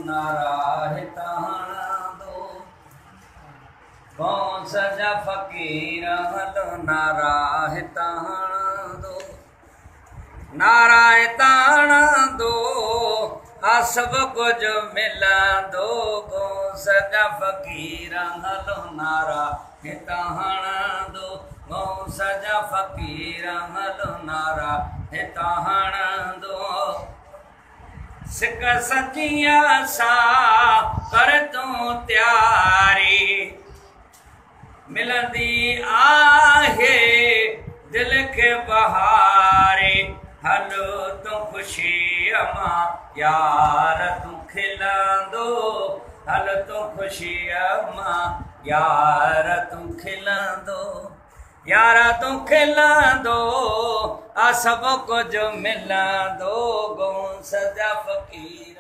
نعرا هتان هڻندو، غوث جا فقير هلو نعرا هتان هڻندو، نعرا هتان هڻندو، آ سڀ ڪجهه ملندو. غوث جا فقير هلو نعرا هتان هڻندو، غوث جا فقير هلو نعرا هتان هڻندو. سڪ سچيء سان ڪر تون تياري، ملندي آهي دل کي بهاري. هل تون خوشيء مان يار تون کلندو، هل تون خوشيء مان يار تون کلندو، يار تون کلندو، آ سڀ ڪجهه ملندو. غوث جا فقير